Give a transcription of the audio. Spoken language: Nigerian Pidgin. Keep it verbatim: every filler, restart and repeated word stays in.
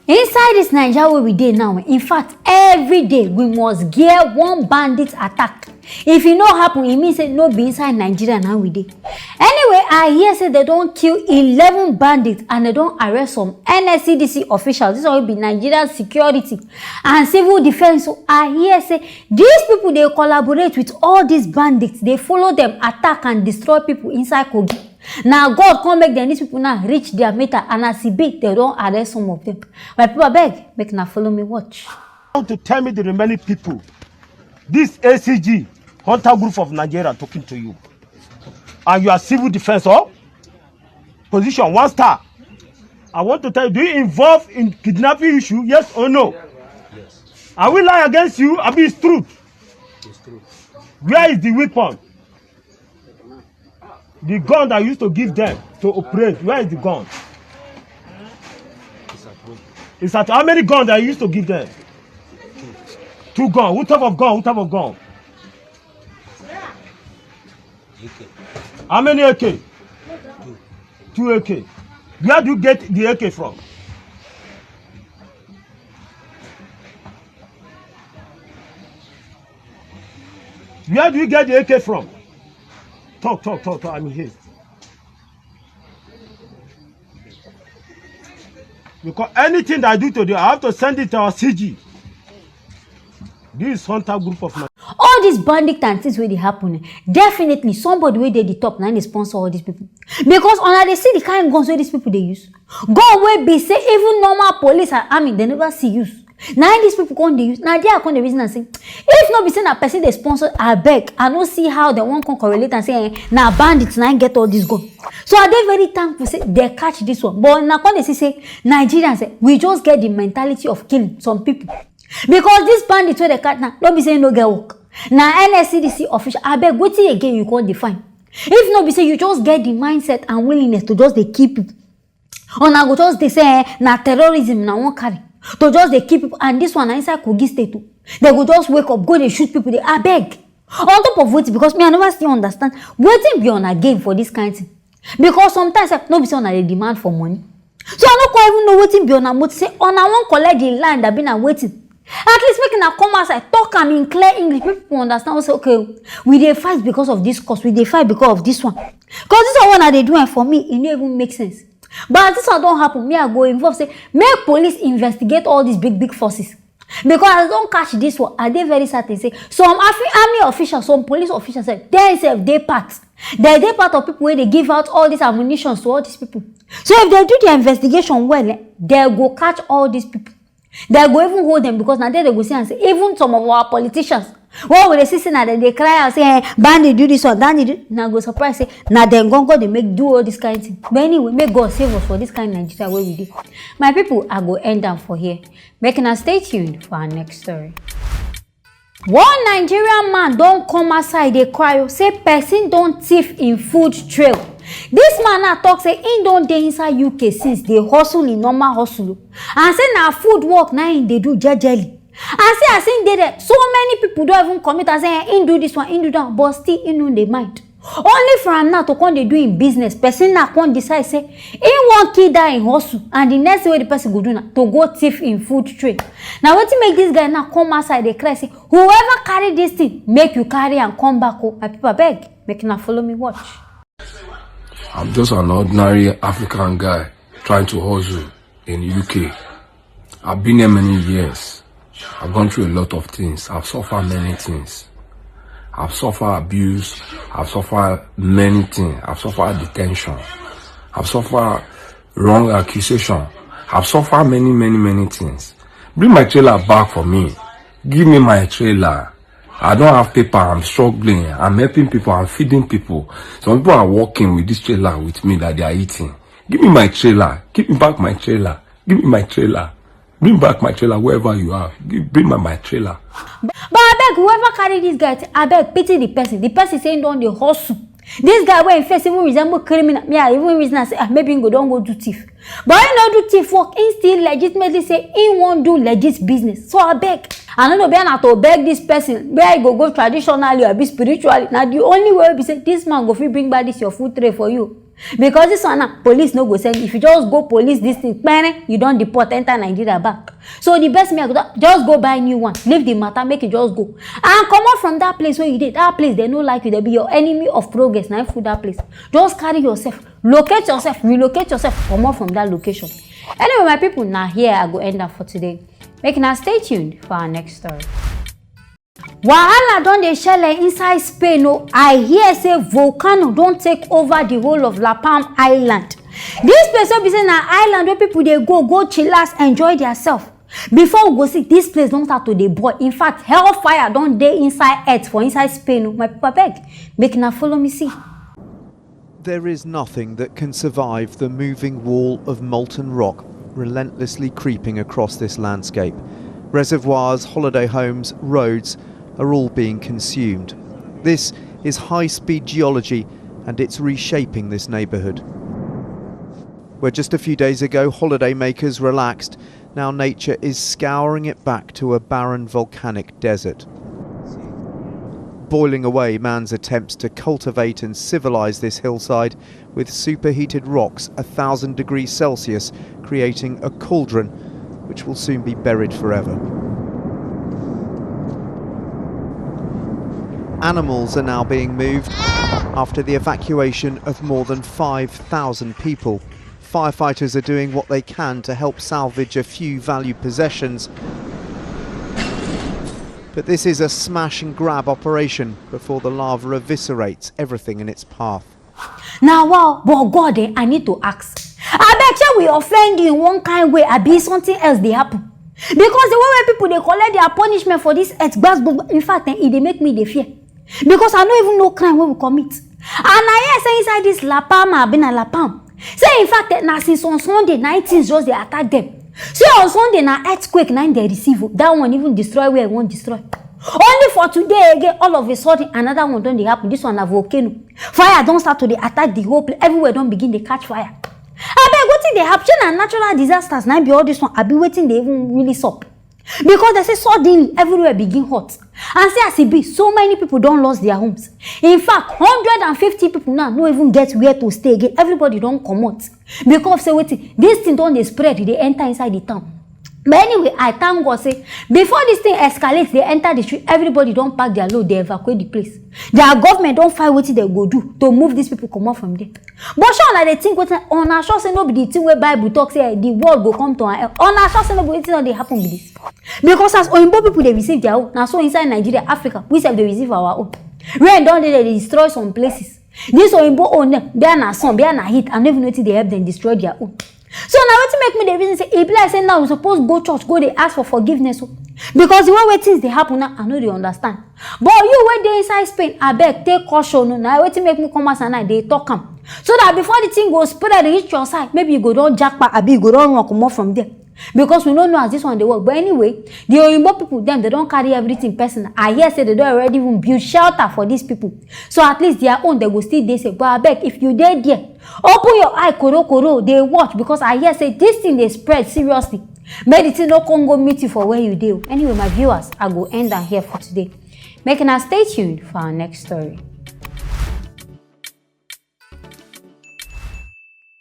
Inside this Naija wey we dey now, in fact, every day we must get one bandit attack. If e no happen, e mean say no be inside Nigeria na we dey. Anyway, I hear say dem don kill eleven bandits and dem don arrest some N S C D C officials. This one wey be Nigerian security and civil defence. So I hear say these people dey collaborate with all these bandits, dey follow dem attack and destroy people inside Kogi. Na God come make dem, these people now, reach their meter, and as e be, dem don arrest some of them. My people, abeg, make una follow me watch. Want to tell me the remaining people? This A C G, Hunter Group of Nigeria, talking to you. And you are civil defense, or position one star. I want to tell you, do you involve in kidnapping issue? Yes or no? I will lie against you. I be it's truth. Where is the weapon? The gun that I used to give them to operate, where is the gun? It's at how many guns that I used to give them? Two gun. What type of gun? What type of gun? How many A K? Two A K. Where do you get the A K from? Where do you get the A K from? Talk, talk, talk, talk. I'm here. Because anything that I do today, I have to send it to our C G. This hunter group of my All these bandit and things wey dey happen, eh, definitely somebody wey dey the top na im dey sponsor all these people. Because una dey see the kind guns wey these people dey use. Gun wey be say even normal police and army dem never see use. Na im these people come dey use. Na there I come dey reason am say, if no be say na person dey sponsor, abeg, I no see how dem wan come correlate am say, eh, na bandits na im get all this gun. So I dey very thankful say dem catch this one. But una come dey see say Nigerians, eh, we just get the mentality of killing some people. Because this bandit wey dem catch now, no be say e no get work. Na N S C D C official, abeg, wetin again you come dey find? If no be say you just get the mindset and willingness to just dey kill people, una go just dey say, eh, na terrorism una wan carry to just dey kill people, and this one na inside Kogi State o. Dem go just wake up, go dey shoot people, dey abeg. On top of wetin, because me I never still understand wetin be una gain for this kind thing. Because sometimes sef, no be say una dey demand for money. So I no come even know wetin be una motive. Say una wan collect the land, abi na wetin? At least make una come outside, talk am in clear English, make people understand. Say, okay, we dey fight because of this cause, we dey fight because of this one. Because this one wey una dey do am for me, e no even make sense. But as this one don happen, me I go involve say make police investigate all these big big forces. Because as I don catch this one, I dey very certain say some afi- army officials, some police officials sef, dem sef dey part. Dem dey part of people wey dey give out all these ammunitions to all these people. So if dem do their investigation well, eh, dem go catch all these people. Dem go even hold dem, because na there dem go see am say even some of our politicians, when we dey see say na dem dey cry out say, eh, bandit do this one, bandit do, una go surprise say na dem gongo dey make do all this kind thing. But anyway, make God save us for this kind Nigeria wey we dey. My people, I go end am for here. Make una stay tuned for our next story. One Nigerian man don come outside dey cry o, say person don thief im food tray. This man now talk say im don dey inside U K since, dey hustle im normal hustle o, and say na food work na im dey do jejely. And say as im dey there, so many people don even commit and say, eh, im do this one, im do that one, but still im no dey mind. Only for am now to come dey do im business, person now come decide say im wan kill that im hustle, and the next thing wey the person go do na to go thief im food tray. Na wetin make this guy now come outside dey cry say, whoever carry this thing, make you carry am come back o. My people, abeg, make una follow me watch. I'm just an ordinary African guy trying to hustle in U K. I've been here many years. I've gone through a lot of things. I've suffered many things. I've suffered abuse. I've suffered many things. I've suffered detention. I've suffered wrong accusation. I've suffered many, many, many things. Bring my trailer back for me. Give me my trailer. I don't have paper. I'm struggling. I'm helping people. I'm feeding people. Some people are working with this trailer with me that they are eating. Give me my trailer. Give me back my trailer. Give me my trailer. Bring back my trailer wherever you are. Give, bring my, my trailer. But abeg, whoever carry this guy, abeg pity the person. The person say he don dey hustle. This guy wey im face even resemble criminal. Me, I even reason am say, ah, maybe he go don go do thief. But he no do thief work. He still legitimately say he wan do legit business. So abeg, I no know, be na to beg this person where he go go traditionally or be spiritually. Na the only way be say this man go fit bring back this your food tray for you. Because this one now, police no go send. If you just go police this thing, pere, you don deport, enter Nigeria back. So the best me I go do, just go buy new one, leave the matter, make it just go, and comot from that place where you dey. That place, they no like you, they be your enemy of progress. Na full that place. Just carry yourself, locate yourself, relocate yourself, comot from that location. Anyway, my people, now here I go end up for today. Make now stay tuned for our next story. Wahala don dey shele inside Spain o. I hear say volcano don take over the whole of La Palm Island. This place wey be say na island wey people dey go, go chillax, enjoy theirself. Before we go see, this place don start to dey boil. In fact, hellfire don dey inside earth for inside Spain o. My people, abeg, make una follow me see. There is nothing that can survive the moving wall of molten rock relentlessly creeping across this landscape. Reservoirs, holiday homes, roads are all being consumed. This is high speed geology and it's reshaping this neighbourhood. Where just a few days ago holidaymakers relaxed, now nature is scouring it back to a barren volcanic desert. Boiling away man's attempts to cultivate and civilise this hillside with superheated rocks a thousand degrees Celsius, creating a cauldron which will soon be buried forever. Animals are now being moved after the evacuation of more than five thousand people. Firefighters are doing what they can to help salvage a few valued possessions. But this is a smash and grab operation before the lava eviscerates everything in its path. Na wow, but God, eh, I need to ask. Abeg, shey we offend you in one kind way, abi something else dey happen? Because the way wey people dey collect their punishment for this earth, gbas gbogbo, in fact, eh, e dey make me dey fear. Because I no even know crime wey we commit. And I hear say inside this La Palma, abi na La Palm, say in fact, eh, na since on Sunday, na things just dey attack them. Say on Sunday, na earthquake na im dem receive o. That one even destroy where e wan destroy. Only for today again, all of a sudden, another one don dey happen. This one na volcano. Fire don start to dey attack the whole place. Everywhere don begin dey catch fire. Abeg, wetin dey happen? Shey na natural disasters na be all this one? Abi wetin dey even really sup? Because they say suddenly everywhere begin hot. And see as e be, so many people don lost their homes. In fact, hundred and fifty people now no even get where to stay again. Everybody don comot. Because say wetin, this thing don dey spread, e dey enter inside the town. But anyway, I thank God say before this thing escalate, dey enter the street, everybody don pack their load, dey evacuate the place. Their government don find wetin dem go do to move these people comot from there. But shey una dey think wetin, una sure say no be the thing wey Bible talk say, eh, the world go come to an end? Una sure say no be wetin don dey happen be this? Because as oyinbo people dey receive their own, na so inside Nigeria, Africa, we sef dey receive our own. Rain don dey dey destroy some places. This oyinbo own dem, bia na sun, bia na heat, I no even know wetin dey help dem destroy their own. So na wetin make me dey reason say e be like say now we suppose go church go dey ask for forgiveness o. Because the way wey things dey happen now, I no dey understand. But you wey dey inside Spain, abeg take caution o. Na wetin make me come outside now dey talk am, so that before the thing go spread reach your side, maybe you go don japa, abi you go don run comot from there. Because we no know as this one dey work. But anyway, the oyinbo people dem, they don carry everything personal. I hear say they don already even build shelter for these people, so at least their own, they go still dey safe. But abeg, if you dey there, open your eye korokoro, dey watch, because I hear say this thing dey spread seriously. Make the thing no come go meet you for where you dey o. Anyway, my viewers, I go end am here for today. Make una stay tuned for our next story.